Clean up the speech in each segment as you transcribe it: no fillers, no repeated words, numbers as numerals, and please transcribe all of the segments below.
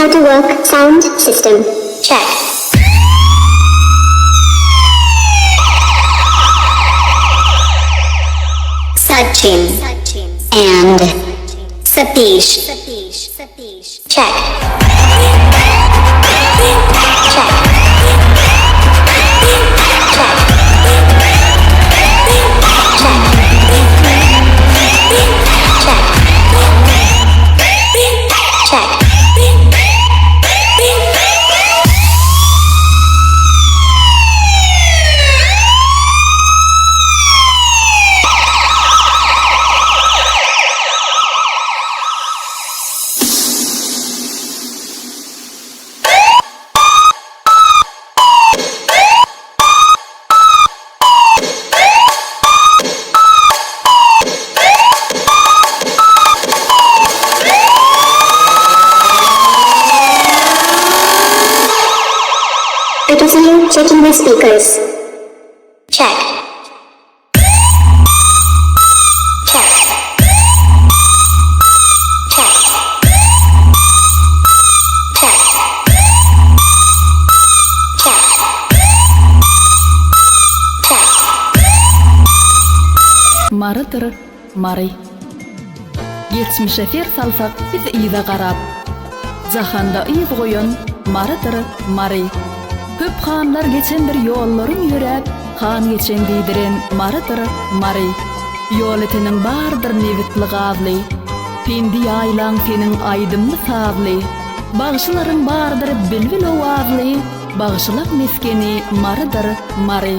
How to work sound system check. Sachin and Satish check. Check. Check. Check. Check. Check. I can see you checking my speakers. Check. Check. Check. Check. Check. Check. Marydyr Mary. Geçmişe ser salsak biz yza garap, Jahanda yz goýan Marydyr Mary. Köp hanlar geçendir ýollaryn ýöräp, Han geçen diýdiren Marydyr Mary. Ýolöteniň bardyr nebitli-gazly, Pendi ýaýlaň seniň aýdymly-sazly, Bagşylaryň bardyr bilbil owazly, Bagşylaň mesgeni Marydyr Mary.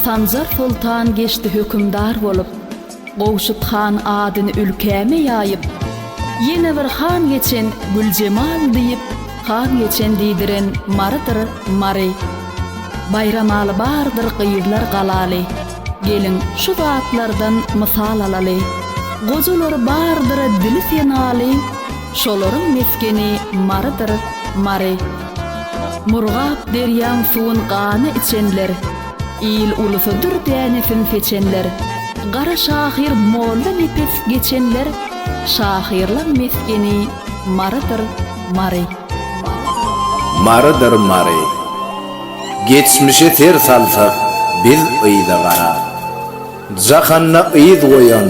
Sanjar soltan geçdi hökümdar bolup, Gowşut han adyny ülkäme ýaýyp, Ýene bir han geçen Güljemal diýip, Han geçen diýdiren Marydyr Mary. Baýramaly bardyr gyzlar galaly, Geliň, şu zatlardan mysal alaly. Gojalary bardyr dili senaly, Şolaryň mesgeni Marydyr Mary. Murgap derýaň suwun gana içenler, Il ulusa dür dänesin seçenler, Gara şahyr Molla Nepes geçenler, Şahyrlaň mesgeni Marydyr Mary. Marydyr Mary. Geçmişe ser salsak biz yza garap. Jahanda yz goýan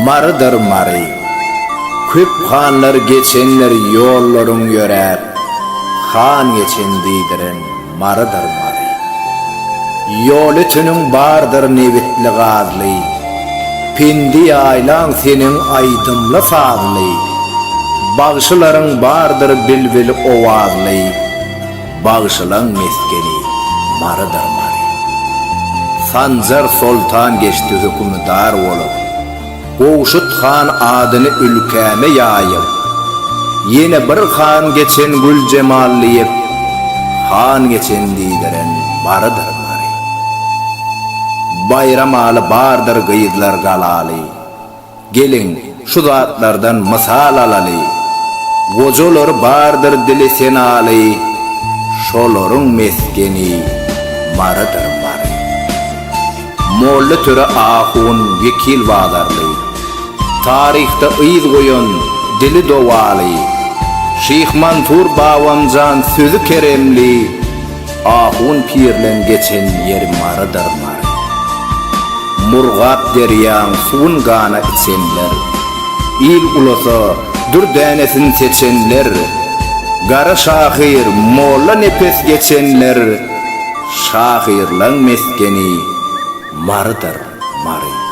Marydyr Mary. Köp hanlar geçendir ýollaryň ýöräp, Han geçen diýdiren Marydyr Mary. Ýolöteniň bardyr nebitli-gazly, Pendi ýaýlaň seniň aýdymly-sazly, Bagşylaryň bardyr bilbil owazly, Bagşylaň mesgeni Marydyr Mary. Sanjar soltan geçdi hökümdar bolup, Gowşut han adyny ülkäme ýaýyp, Ýene bir han geçen Güljemal diýip, Han geçen diýdiren Marydyr Mary. Baýramaly bardyr gyzlar galaly. Geliň, şu zatlardan mysal alaly, Gojalary bardyr dili senaly, Şolaryň mesgeni Marydyr Mary. Molla Töre ahun Wekil bazarly, Taryhda yz goýan dili dowaly, Şyh Mansur babamjan sözi keremli, Ahun pirleň geçen ýeri Marydyr Mary. Murgap derýaň suwun gana içenler, Il ulasa dür dänesin seçenler, Gara şahyr Molla Nepes geçenler, Şahyrlaň mesgeni Marydyr Mary.